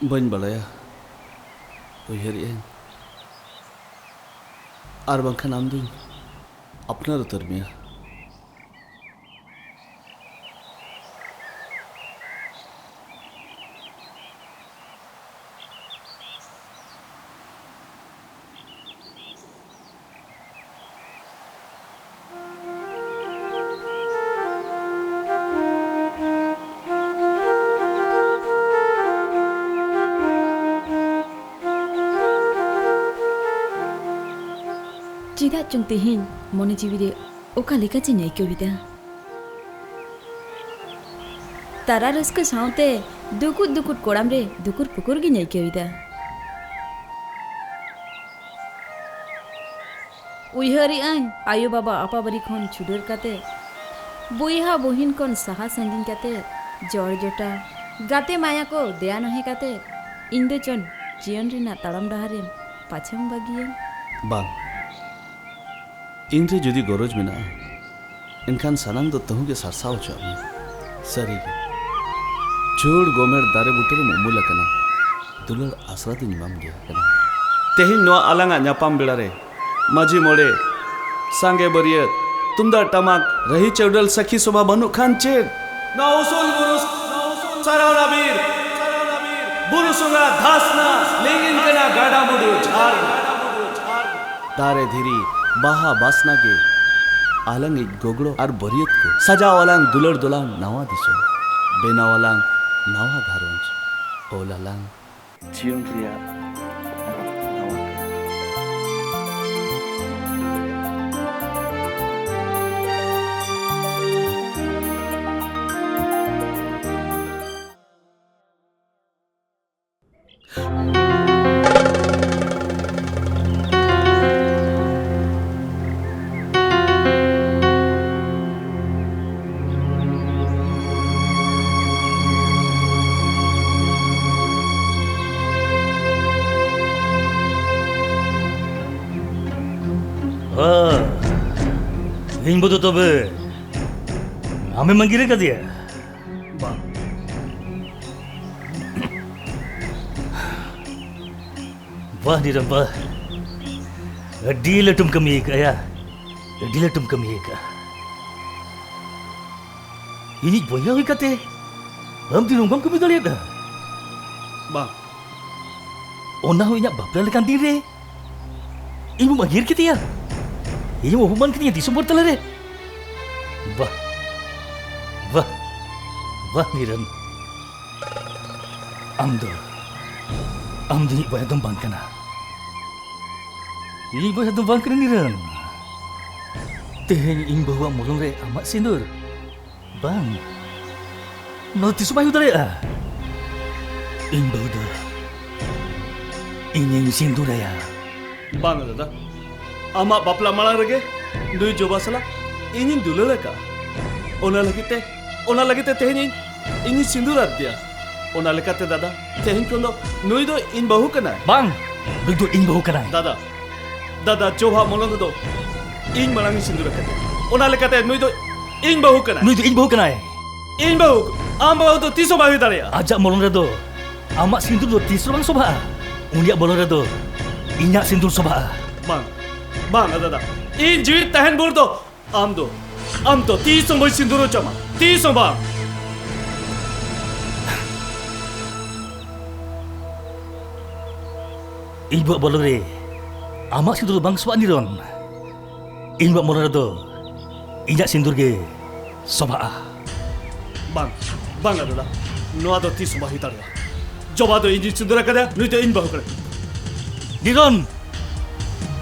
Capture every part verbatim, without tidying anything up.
ᱵᱟᱹᱧ ᱵᱟᱲᱟᱭᱟ, ᱩᱭᱦᱟᱹᱨᱮᱫ ᱟᱹᱧ, ᱟᱨ ᱵᱟᱝᱠᱷᱟᱱ ᱟᱢ ᱫᱩᱧ ᱟᱯᱱᱟᱨ ᱩᱛᱟᱹᱨ ᱢᱮᱭᱟ᱾ ᱪᱮᱫᱟᱜ ᱪᱚᱝ ᱛᱮᱦᱮᱧ ᱢᱚᱱᱮ ᱡᱤᱣᱤ ᱨᱮ ᱚᱠᱟ ᱞᱮᱠᱟ ᱪᱚᱧ ᱟᱹᱭᱠᱟᱹᱣ ᱮᱫᱟ᱾ ᱛᱟᱨᱟ ᱨᱟᱹᱥᱠᱟᱹ ᱥᱟᱶᱛᱮ ᱫᱩᱠᱩᱫ ᱫᱩᱠᱩᱫ ᱠᱚᱲᱟᱢ ᱨᱮ ᱫᱩᱠᱩᱨ ᱯᱩᱠᱩᱨ ᱜᱤᱧ ᱟᱹᱭᱠᱟᱹᱣ ᱮᱫᱟ᱾ ᱩᱭᱦᱟᱹᱨᱮᱜ ᱟᱹᱧ ᱟᱭᱳ ᱵᱟᱵᱟ ᱟᱯᱟᱵᱟᱨᱤ ᱠᱷᱚᱱ ᱪᱷᱩᱰᱟᱹᱨ ᱠᱟᱛᱮ, ᱵᱚᱭᱦᱟ ᱵᱩᱦᱤᱱ ᱠᱷᱚᱱ ᱥᱟᱦᱟ ᱥᱟᱺᱜᱤᱧ ᱠᱟᱛᱮ, ᱡᱚᱲ ᱡᱚᱴᱟ ᱜᱟᱛᱮ ᱢᱟᱭᱟ ᱠᱚ ᱫᱮᱭᱟ ᱱᱚᱦᱮ ᱠᱟᱛᱮ, ᱤᱧ ᱫᱚ ᱪᱚᱱ ᱡᱤᱭᱚᱱ ᱨᱮᱱᱟᱜ ᱛᱟᱲᱟᱢ ᱰᱟᱦᱟᱨᱮᱢ ᱯᱟᱪᱷᱮᱢ ᱵᱟᱹᱜᱤᱭᱟᱹᱧ᱾ ᱵᱟᱝ, ᱤᱧ ᱨᱮ ᱡᱩᱫᱤ ᱜᱚᱨᱚᱡᱽ ᱢᱮᱱᱟᱜᱼᱟ, ᱮᱱᱠᱷᱟᱱ ᱥᱟᱱᱟᱢ ᱫᱚ ᱛᱟᱹᱦᱩ ᱜᱮ ᱥᱟᱨᱥᱟᱣ ᱦᱚᱪᱚᱣᱟᱜ ᱢᱮ᱾ ᱥᱟᱹᱨᱤᱜᱮ, ᱡᱷᱩᱲ ᱜᱚᱢᱮᱲ ᱫᱟᱨᱮ ᱵᱩᱴᱟᱹ ᱨᱮᱢ ᱩᱢᱩᱞ ᱟᱠᱟᱱᱟ, ᱫᱩᱞᱟᱹᱲ ᱟᱥᱨᱟ ᱫᱚᱧ ᱮᱢᱟᱢ ᱜᱮᱭᱟ ᱠᱟᱱᱟ᱾ ᱛᱮᱦᱮᱧ ᱱᱚᱣᱟ ᱟᱞᱟᱝᱟᱜ ᱧᱟᱯᱟᱢ ᱵᱮᱲᱟ ᱨᱮ ᱢᱟᱹᱡᱷᱤ ᱢᱚᱬᱮ, ᱥᱟᱸᱜᱮ ᱵᱟᱹᱨᱭᱟᱹᱛ, ᱛᱩᱢᱫᱟᱜ ᱴᱟᱢᱟᱠ, ᱨᱟᱹᱦᱤ ᱪᱟᱹᱣᱰᱟᱹᱞ, ᱥᱟᱹᱠᱷᱤ ᱥᱚᱵᱷᱟ ᱵᱟᱹᱱᱩᱜ ᱠᱷᱟᱱ ᱪᱮᱫ? ᱱᱚᱣᱟ ᱩᱥᱩᱞ ᱵᱩᱨᱩ ᱥᱟᱨᱟᱣᱱᱟ ᱵᱤᱨ, ᱵᱩᱨᱩ ᱥᱚᱸᱜᱷᱟ ᱫᱷᱟᱥᱱᱟ, ᱞᱤᱸᱜᱤᱱ ᱠᱟᱱᱟ ᱜᱟᱰᱟ ᱢᱩᱰᱩ ᱡᱷᱟᱨᱱᱟ᱾ ᱫᱟᱨᱮ ᱫᱷᱤᱨᱤ ᱵᱟᱦᱟ ᱵᱟᱥᱱᱟ ᱜᱮ ᱟᱞᱟᱝᱤᱡ ᱜᱚᱜᱲᱚ ᱟᱨ ᱵᱟᱹᱨᱭᱟᱹᱛ ᱠᱚ᱾ ᱥᱟᱡᱟᱣ ᱟᱞᱟᱝ ᱫᱩᱞᱟᱹᱲ ᱫᱚᱞᱟᱝ ᱱᱟᱣᱟ ᱫᱤᱥᱚᱢ, ᱵᱮᱱᱟᱣ ᱟᱞᱟᱝ ᱱᱟᱣᱟ ᱜᱷᱟᱨᱚᱸᱡᱽ, ᱚᱞ ᱟᱞᱟᱝ ᱡᱤᱭᱚᱱ ᱨᱮᱭᱟᱜ ᱱᱟᱣᱟ ᱠᱟᱹᱢᱤ᱾ ᱦᱮᱸ, ᱤᱧ ᱵᱚᱫᱚ ᱛᱚᱵᱮ ᱟᱢᱮᱢ ᱟᱸᱜᱤᱨ ᱟᱠᱟᱫᱮᱭᱟ? ᱵᱟᱝ᱾ ᱵᱟᱦ ᱱᱤᱨᱚᱱ ᱵᱟᱦ, ᱟᱹᱰᱤ ᱞᱟᱹᱴᱩᱢ ᱠᱟᱹᱢᱤ ᱟᱠᱟᱫᱼᱟ ᱭᱟ, ᱟᱹᱰᱤ ᱞᱟᱹᱴᱩᱢ ᱠᱟᱹᱢᱤ ᱟᱠᱟᱫᱼᱟ᱾ ᱤᱧᱤᱡ ᱵᱚᱭᱦᱟ ᱦᱩᱭ ᱠᱟᱛᱮ ᱟᱢ ᱫᱤᱱ ᱱᱚᱝᱠᱟᱢ ᱠᱟᱹᱢᱤ ᱫᱟᱲᱮᱭᱟᱫᱼᱟ? ᱵᱟᱝ᱾ ᱚᱱᱟ ᱦᱚᱸ ᱤᱧᱟᱹᱜ ᱵᱟᱯᱞᱟ ᱞᱮᱠᱟᱱ ᱫᱤᱱ ᱨᱮ᱾ ᱤᱧ ᱵᱟᱢ ᱟᱹᱜᱤᱨ ᱠᱮᱫᱮᱭᱟ, ᱤᱧ ᱵᱟᱢ ᱚᱯᱚᱢᱟᱱ ᱠᱮᱫᱮᱭᱟ ᱫᱤᱥᱚᱢ ᱦᱚᱲ ᱛᱟᱞᱟᱨᱮ᱾ ᱵᱟᱦ, ᱵᱟᱦ, ᱵᱟᱦ ᱱᱤᱨᱚᱱ, ᱟᱢ ᱫᱚ, ᱟᱢ ᱫᱚ ᱤᱧᱤᱡ ᱵᱚᱭᱦᱟ ᱫᱚᱢ ᱵᱟᱝ ᱠᱟᱱᱟ᱾ ᱤᱧᱤᱡ ᱵᱚᱭᱦᱟ ᱫᱚᱢ ᱵᱟᱝ ᱠᱟᱱᱟ ᱱᱤᱨᱚᱱ᱾ ᱛᱮᱦᱮᱧ ᱤᱧ ᱵᱟᱹᱦᱩᱣᱟᱜ ᱢᱚᱞᱚᱝ ᱨᱮ ᱟᱢᱟᱜ ᱥᱤᱸᱫᱩᱨ ᱵᱟᱝ, ᱱᱚᱣᱟ ᱫᱚ ᱛᱤᱥ ᱦᱚᱸ ᱵᱟᱭ ᱦᱩᱭ ᱫᱟᱲᱮᱭᱟᱜᱼᱟ᱾ ᱤᱧ ᱵᱟᱹᱦᱩ ᱫᱚ ᱤᱧᱤᱧ ᱥᱤᱸᱫᱩᱨᱟᱭᱟ᱾ ᱵᱟᱝ ᱫᱟᱫᱟ, ᱟᱢᱟᱜ ᱵᱟᱯᱞᱟ ᱢᱟᱲᱟᱝ ᱨᱮᱜᱮ ᱱᱩᱭ ᱡᱚᱵᱟ ᱥᱟᱞᱟᱜ ᱤᱧᱤᱧ ᱫᱩᱞᱟᱹᱲ ᱟᱠᱟᱫᱼᱟ᱾ ᱚᱱᱟ ᱞᱟᱹᱜᱤᱫ ᱛᱮ, ᱚᱱᱟ ᱞᱟᱹᱜᱤᱫ ᱛᱮ ᱛᱮᱦᱮᱧ ᱤᱧ, ᱤᱧᱤᱧ ᱥᱤᱸᱫᱩᱨ ᱟᱫᱮᱭᱟ᱾ ᱚᱱᱟ ᱞᱮᱠᱟᱛᱮ ᱫᱟᱫᱟ, ᱛᱮᱦᱮᱧ ᱠᱷᱚᱱ ᱫᱚ ᱱᱩᱭ ᱫᱚ ᱤᱧ ᱵᱟᱹᱦᱩ ᱠᱟᱱᱟᱭ᱾ ᱵᱟᱝ, ᱱᱩᱭ ᱫᱚ ᱤᱧ ᱵᱟᱹᱦᱩ ᱠᱟᱱᱟᱭ᱾ ᱫᱟᱫᱟ, ᱫᱟᱫᱟ, ᱡᱚᱵᱷᱟ ᱢᱚᱞᱚᱝ ᱫᱚ ᱤᱧ ᱢᱟᱲᱟᱝ ᱤᱧ ᱥᱤᱸᱫᱩᱨ ᱟᱠᱟᱫᱮᱭᱟ᱾ ᱚᱱᱟ ᱞᱮᱠᱟᱛᱮ ᱱᱩᱭ ᱫᱚ ᱤᱧ ᱵᱟᱹᱦᱩ ᱠᱟᱱᱟᱭ᱾ ᱱᱩᱭ ᱫᱚ ᱤᱧ ᱵᱟᱹᱦᱩ ᱠᱟᱱᱟᱭ᱾ ᱤᱧ ᱵᱟᱹᱦᱩ, ᱟᱢ ᱵᱟᱹᱦᱩ ᱫᱚ ᱛᱤᱥ ᱦᱚᱸ ᱵᱟᱭ ᱦᱩᱭ ᱫᱟᱲᱮᱭᱟᱜᱼᱟ᱾ ᱟᱡᱟᱜ ᱢᱚᱞᱚᱝ ᱨᱮᱫᱚ ᱟᱢᱟᱜ ᱥᱤᱸᱫᱩᱨ ᱫᱚ ᱛᱤᱥ ᱦᱚᱸ ᱵᱟᱝ ᱥᱚᱵᱷᱟᱜᱼᱟ᱾ ᱩᱱᱤᱭᱟᱜ ᱢᱚᱞᱚᱝ ᱨᱮᱫᱚ ᱤᱧᱟᱹᱜ ᱥᱤᱸᱫᱩᱨ ᱥᱚᱵᱷᱟᱜᱼᱟ᱾ ᱵᱟᱝ, ᱵᱟᱝ ᱫᱟᱫᱟ, ᱤᱧ ᱡᱤᱣᱤ ᱛᱟᱦᱮᱱ ᱵᱷᱳᱨ ᱫᱚ ᱟᱢ ᱫᱚ, ᱟᱢ ᱫᱚ ᱛᱤᱥ ᱦᱚᱸ ᱵᱟᱹᱧ ᱥᱤᱸᱫᱩᱨ ᱦᱚᱪᱚ ᱟᱢᱟ, ᱛᱤᱥ ᱦᱚᱸ ᱵᱟᱝ᱾ ᱤᱧ ᱵᱟᱹᱦᱩᱣᱟᱜ ᱢᱚᱞᱚᱝ ᱨᱮ ᱟᱢᱟᱜ ᱥᱤᱸᱫᱩᱨ ᱫᱚ ᱵᱟᱝ ᱥᱚᱵᱷᱟᱜᱼᱟ ᱱᱤᱨᱚᱱ᱾ ᱤᱧ ᱵᱟᱹᱦᱩᱣᱟᱜ ᱢᱚᱞᱚᱝ ᱨᱮᱫᱚ ᱤᱧᱟᱹᱜ ᱥᱤᱸᱫᱩᱨ ᱜᱮ ᱥᱚᱵᱷᱟᱜᱼᱟ᱾ ᱵᱟᱝ, ᱵᱟᱝ ᱫᱟᱫᱟ, ᱱᱚᱣᱟ ᱫᱚ ᱛᱤᱥ ᱦᱚᱸ ᱵᱟᱭ ᱦᱩᱭ ᱫᱟᱲᱮᱭᱟᱜᱼᱟ᱾ ᱡᱚᱵᱟ ᱫᱚ ᱤᱧᱤᱧ ᱥᱤᱸᱫᱩᱨ ᱟᱠᱟᱫᱟ, ᱱᱩᱭ ᱫᱚ ᱤᱧ ᱵᱟᱹᱦᱩ ᱠᱟᱱᱟ᱾ ᱱᱤᱨᱚᱱ!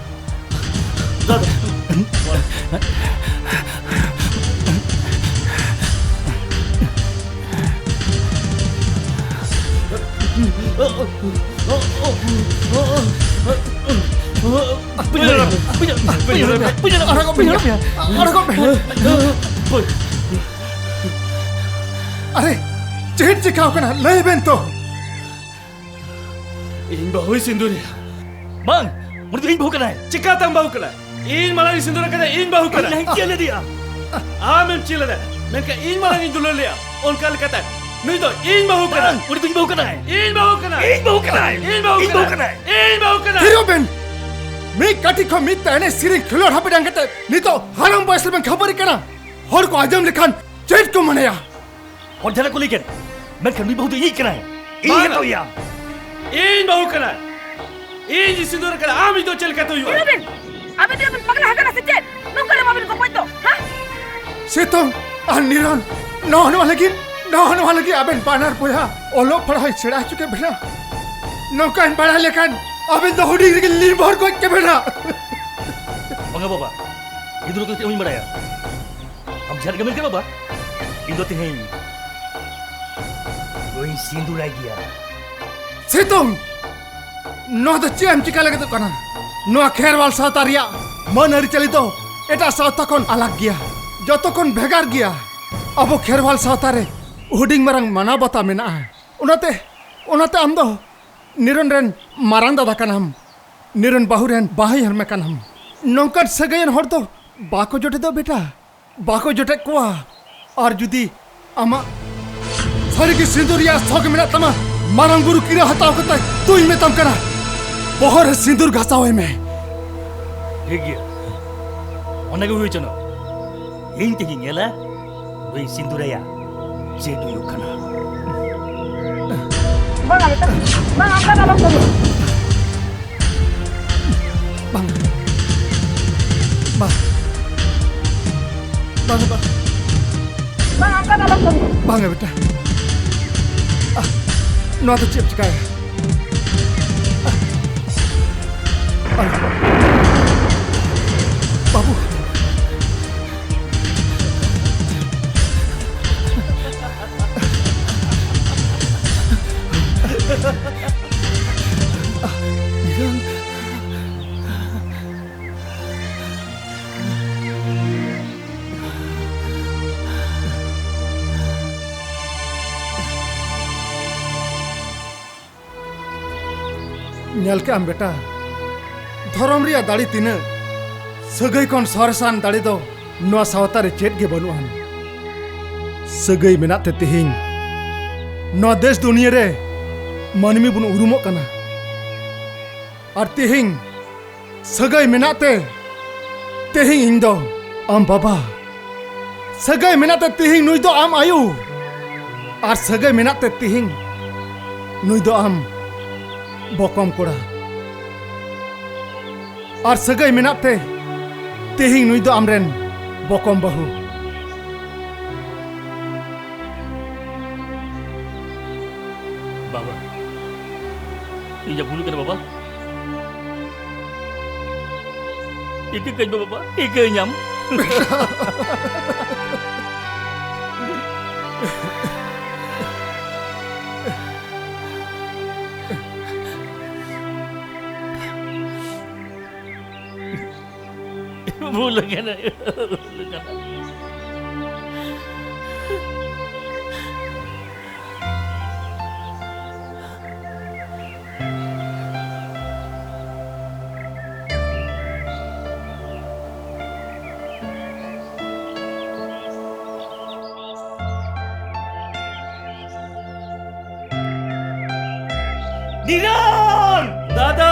ᱫᱟᱫᱟ᱾ ᱟᱲᱟᱜᱚᱜ ᱢᱮ, ᱟᱲᱟᱜᱚᱜ ᱢᱮ᱾ ᱟᱨᱮ, ᱪᱮᱫ ᱪᱤᱠᱟᱹᱣ ᱠᱟᱱᱟ? ᱞᱟᱹᱭ ᱵᱮᱱ ᱛᱚ᱾ ᱤᱧ ᱵᱟᱹᱦᱩᱭ ᱥᱤᱸᱫᱩᱨᱮᱭᱟ᱾ ᱵᱟᱝ, ᱩᱱᱤ ᱫᱚ ᱤᱧ ᱵᱟᱹᱦᱩ ᱠᱟᱱᱟᱭ᱾ ᱪᱤᱠᱟᱹᱛᱮᱢ ᱵᱟᱹᱦᱩ ᱠᱟᱱᱟ? ᱤᱧ ᱢᱟᱲᱟᱝ ᱤᱧ ᱥᱤᱸᱫᱩᱨ ᱟᱠᱟᱫᱟ, ᱤᱧ ᱵᱟᱹᱦᱩ ᱠᱟᱱᱟ᱾ ᱤᱧ ᱪᱮᱫ ᱞᱮᱫᱮᱭᱟ? ᱟᱢᱮᱢ ᱪᱮᱫ ᱞᱮᱫᱟ, ᱢᱮᱱᱠᱷᱟᱱ ᱤᱧ ᱢᱟᱲᱟᱝ ᱤᱧ ᱫᱩᱞᱟᱹᱲ ᱞᱮᱭᱟ᱾ ᱚᱱᱠᱟ ᱞᱮᱠᱟᱛᱮ ᱱᱩᱭ ᱫᱚ ᱤᱧ ᱵᱟᱹᱦᱩ ᱠᱟᱱᱟᱭ᱾ ᱩᱱᱤ ᱫᱚ ᱤᱧ ᱵᱟᱹᱦᱩ ᱠᱟᱱᱟᱭ᱾ ᱤᱧ ᱵᱟᱹᱦᱩ ᱠᱟᱱᱟᱭ᱾ ᱤᱧ ᱵᱟᱹᱦᱩ ᱠᱟᱱᱟᱭ᱾ ᱤᱧ ᱵᱟᱹᱦᱩ ᱤᱧ ᱵᱟᱹᱦᱩ ᱠᱟᱱᱟᱭ᱾ ᱠᱟᱱᱟᱭ᱾ ᱤᱧ ᱵᱟᱹᱦᱩ ᱠᱟᱱᱟᱭ᱾ ᱛᱷᱤᱨᱚᱜ ᱵᱮᱱ! ᱢᱤᱫ ᱠᱟᱹᱴᱤᱡ ᱠᱷᱚᱱ ᱢᱤᱫ ᱛᱮ ᱮᱱᱮᱡ ᱥᱮᱨᱮᱧ ᱠᱷᱮᱞᱳᱰ ᱦᱟᱹᱵᱤᱡ ᱰᱟᱝ ᱠᱟᱛᱮ ᱱᱤᱛᱚᱜ ᱦᱟᱲᱟᱢ ᱵᱚᱭᱮᱥ ᱨᱮᱵᱮᱱ ᱠᱷᱟᱹᱯᱟᱹᱨᱤ ᱠᱟᱱᱟ᱾ ᱦᱚᱲ ᱠᱚ ᱟᱸᱡᱚᱢ ᱞᱮᱠᱷᱟᱱ ᱪᱮᱫ ᱠᱚ ᱢᱚᱱᱮᱭᱟ? ᱦᱚᱲ ᱡᱟᱦᱟᱸ ᱠᱚ ᱞᱟᱹᱭ ᱠᱮᱫ, ᱢᱮᱱᱠᱷᱟᱱ ᱱᱩᱭ ᱵᱟᱹᱦᱩ ᱫᱚ ᱤᱧᱤᱡ ᱠᱟᱱᱟᱭ᱾ ᱤᱧ ᱵᱟᱝ᱾ ᱦᱟᱛᱟᱣᱮᱭᱟ᱾ ᱤᱧ ᱵᱟᱹᱦᱩ ᱠᱟᱱᱟᱭ᱾ ᱤᱧ ᱥᱤᱸᱫᱩᱨ ᱠᱟᱱᱟ᱾ ᱟᱢ ᱤᱧ ᱫᱚ ᱪᱮᱫ ᱞᱮᱠᱟᱛᱮ ᱦᱩᱭᱩᱜᱼᱟ? ᱧᱮᱞ ᱵᱮᱱ, ᱟᱵᱮᱱ ᱫᱚ ᱵᱮᱱ ᱯᱟᱜᱽᱞᱟ ᱟᱠᱟᱱᱟ ᱥᱮ ᱪᱮᱫ? ᱱᱚᱝᱠᱟ ᱨᱮ ᱵᱟᱵᱮᱱ ᱜᱚᱯᱚᱡ ᱫᱚ, ᱦᱮᱸ? ᱥᱤᱛᱩᱝ ᱟᱨ ᱱᱤᱨᱚᱱ, ᱱᱚᱜᱼᱚ ᱱᱚᱣᱟ ᱞᱟᱹᱜᱤᱫ, ᱱᱚᱜᱼᱚ ᱱᱚᱣᱟ ᱞᱟᱹᱜᱤᱫ ᱟᱵᱮᱱ ᱵᱟᱱᱟᱨ ᱵᱚᱭᱦᱟ ᱚᱞᱚᱜ ᱯᱟᱲᱦᱟᱣ ᱥᱮᱬᱟ ᱦᱚᱪᱚ ᱠᱮᱫ ᱵᱮᱱᱟ᱾ ᱱᱚᱝᱠᱟᱧ ᱵᱟᱲᱟᱭ ᱞᱮᱠᱷᱟᱱ ᱟᱵᱮᱱ ᱫᱚ ᱦᱩᱰᱤᱧ ᱨᱮᱜᱮ ᱞᱤᱧ ᱵᱷᱚᱨ ᱜᱚᱡ ᱠᱮᱫ ᱵᱮᱱᱟ᱾ ᱵᱟᱝᱟ ᱵᱟᱵᱟ, ᱤᱧ ᱫᱚ ᱪᱮᱫ ᱦᱚᱸ ᱵᱟᱹᱧ ᱵᱟᱲᱟᱭᱟ᱾ ᱟᱢ ᱡᱟᱦᱟᱸ ᱞᱮᱠᱟ ᱢᱮᱱ ᱠᱮᱫ ᱵᱟᱵᱟ, ᱤᱧ ᱫᱚ ᱛᱮᱦᱮᱧ ᱱᱩᱭᱤᱧ ᱥᱤᱸᱫᱩᱨᱟᱭ ᱜᱮᱭᱟ᱾ ᱥᱤᱛᱩᱝ! ᱱᱚᱣᱟ ᱫᱚ ᱪᱮᱫ ᱮᱢ ᱪᱤᱠᱟ ᱞᱟᱹᱜᱤᱫᱚᱜ ᱠᱟᱱᱟ? ᱱᱚᱣᱟ ᱠᱷᱮᱨᱣᱟᱞ ᱥᱟᱶᱛᱟ ᱨᱮᱭᱟᱜ ᱢᱟᱹᱱ ᱟᱹᱨᱤᱪᱟᱹᱞᱤ ᱫᱚ ᱮᱴᱟᱜ ᱥᱟᱶᱛᱟ ᱠᱷᱚᱱ ᱟᱞᱟᱜᱽ ᱜᱮᱭᱟ, ᱡᱚᱛᱚ ᱠᱷᱚᱱ ᱵᱷᱮᱜᱟᱨ ᱜᱮᱭᱟ᱾ ᱟᱵᱚ ᱠᱷᱮᱨᱣᱟᱞ ᱥᱟᱶᱛᱟ ᱨᱮ ᱦᱩᱰᱤᱧ ᱢᱟᱨᱟᱝ ᱢᱟᱱᱟᱣ ᱵᱟᱛᱟᱣ ᱢᱮᱱᱟᱜᱼᱟ᱾ ᱚᱱᱟᱛᱮ, ᱚᱱᱟᱛᱮ ᱟᱢ ᱫᱚ ᱱᱤᱨᱚᱱ ᱨᱮᱱ ᱢᱟᱨᱟᱝ ᱫᱟᱫᱟ ᱠᱟᱱᱟᱢ, ᱱᱤᱨᱚᱱ ᱵᱟᱹᱦᱩ ᱨᱮᱱ ᱵᱟᱹᱦᱩ ᱦᱮᱨᱢᱮ ᱠᱟᱱᱟᱢ᱾ ᱱᱚᱝᱠᱟᱱ ᱥᱟᱹᱜᱟᱹᱭᱟᱱ ᱦᱚᱲ ᱫᱚ ᱵᱟᱠᱚ ᱡᱚᱴᱮᱫᱚᱜ ᱵᱮᱴᱟ, ᱵᱟᱠᱚ ᱡᱚᱴᱮᱫ ᱠᱚᱣᱟ᱾ ᱟᱨ ᱡᱩᱫᱤ ᱟᱢᱟᱜ ᱥᱟᱹᱨᱤᱜᱮ ᱥᱤᱸᱫᱩᱨ ᱨᱮᱭᱟᱜ ᱥᱚᱠ ᱢᱮᱱᱟᱜ ᱛᱟᱢᱟ, ᱢᱟᱨᱟᱝ ᱵᱩᱨᱩ ᱠᱤᱨᱟᱹ ᱦᱟᱛᱟᱣ ᱠᱟᱛᱮ ᱫᱩᱧ ᱢᱮᱛᱟᱢ ᱠᱟᱱᱟ, ᱵᱚᱦᱚᱜ ᱨᱮ ᱥᱤᱸᱫᱩᱨ ᱜᱷᱟᱥᱟᱣ ᱟᱭ ᱢᱮ᱾ ᱴᱷᱤᱠ ᱜᱮᱭᱟ, ᱚᱱᱟ ᱜᱮ ᱦᱩᱭ ᱦᱚᱪᱚᱱᱚᱜ᱾ ᱤᱧ ᱛᱮᱜᱤᱧ ᱧᱮᱞᱟ, ᱱᱩᱭ ᱥᱤᱸᱫᱩᱨᱟᱭᱟ ᱪᱮᱫ ᱦᱩᱭᱩᱜ ᱠᱟᱱᱟ᱾ ᱵᱟᱝᱟ ᱵᱮᱴᱟ, ᱵᱟᱝᱟ, ᱚᱱᱠᱟ ᱫᱚ ᱟᱞᱚᱢ ᱠᱟᱹᱢᱤᱭᱟ᱾ ᱵᱟᱝ᱾ ᱵᱟᱝ᱾ ᱵᱟᱝ, ᱵᱟᱝ᱾ ᱵᱟᱝ, ᱚᱱᱠᱟ ᱫᱚ ᱟᱞᱚᱢ ᱠᱟᱹᱢᱤᱭᱟ᱾ ᱵᱟᱝᱟ ᱵᱮᱴᱟ᱾ ᱟᱦ, ᱱᱚᱣᱟ ᱫᱚ ᱪᱮᱫ ᱮᱢ ᱪᱤᱠᱟᱹᱭᱟ? ᱟᱦ, ᱟᱦ᱾ ᱵᱟᱹᱵᱩ᱾ ᱧᱮᱞ ᱠᱮᱜ ᱟᱢ ᱵᱮᱴᱟ, ᱫᱷᱚᱨᱚᱢ ᱨᱮᱭᱟᱜ ᱫᱟᱲᱮ ᱛᱤᱱᱟᱹᱜ? ᱥᱟᱹᱜᱟᱹᱭ ᱠᱷᱚᱱ ᱥᱚᱨᱮᱥᱟᱱ ᱫᱟᱲᱮ ᱫᱚ ᱱᱚᱣᱟ ᱥᱟᱶᱛᱟ ᱨᱮ ᱪᱮᱫ ᱜᱮ ᱵᱟᱹᱱᱩᱜᱼᱟᱱ᱾ ᱥᱟᱹᱜᱟᱹᱭ ᱢᱮᱱᱟᱜ ᱛᱮ ᱛᱮᱦᱮᱧ ᱱᱚᱣᱟ ᱫᱮᱥ ᱫᱩᱱᱤᱭᱟᱹ ᱨᱮ ᱢᱟᱹᱱᱢᱤ ᱵᱚᱱ ᱩᱨᱩᱢᱚᱜ ᱠᱟᱱᱟ᱾ ᱟᱨ ᱛᱮᱦᱮᱧ ᱥᱟᱹᱜᱟᱹᱭ ᱢᱮᱱᱟᱜ ᱛᱮ ᱛᱮᱦᱮᱧ ᱤᱧ ᱫᱚ ᱟᱢ ᱵᱟᱵᱟ, ᱥᱟᱹᱜᱟᱹᱭ ᱢᱮᱱᱟᱜ ᱛᱮ ᱛᱮᱦᱮᱧ ᱱᱩᱭ ᱫᱚ ᱟᱢ ᱟᱭᱳ, ᱟᱨ ᱥᱟᱹᱜᱟᱹᱭ ᱢᱮᱱᱟᱜ ᱛᱮ ᱛᱮᱦᱮᱧ ᱱᱩᱭ ᱫᱚ ᱟᱢ ᱵᱚᱠᱚᱢ ᱠᱚᱲᱟ, ᱟᱨ ᱥᱟᱹᱜᱟᱹᱭ ᱢᱮᱱᱟᱜ ᱛᱮ ᱛᱮᱦᱮᱧ ᱱᱩᱭ ᱫᱚ ᱟᱢᱨᱮᱱ ᱵᱚᱠᱚᱢ ᱵᱟᱹᱦᱩ᱾ ᱵᱟᱵᱟ, ᱤᱧᱟᱹᱜ ᱵᱷᱩᱞ ᱠᱟᱱᱟ ᱵᱟᱵᱟ᱾ ᱤᱠᱟᱹ ᱠᱟᱹᱧ ᱢᱮ ᱵᱟᱵᱟ, ᱤᱠᱟᱹᱧᱟᱢ᱾ ᱵᱷᱩᱞ ᱟᱠᱟᱱᱟ, ᱵᱷᱩᱞ ᱟᱠᱟᱱᱟ᱾ ᱱᱤᱨᱚᱱ! ᱫᱟᱫᱟ!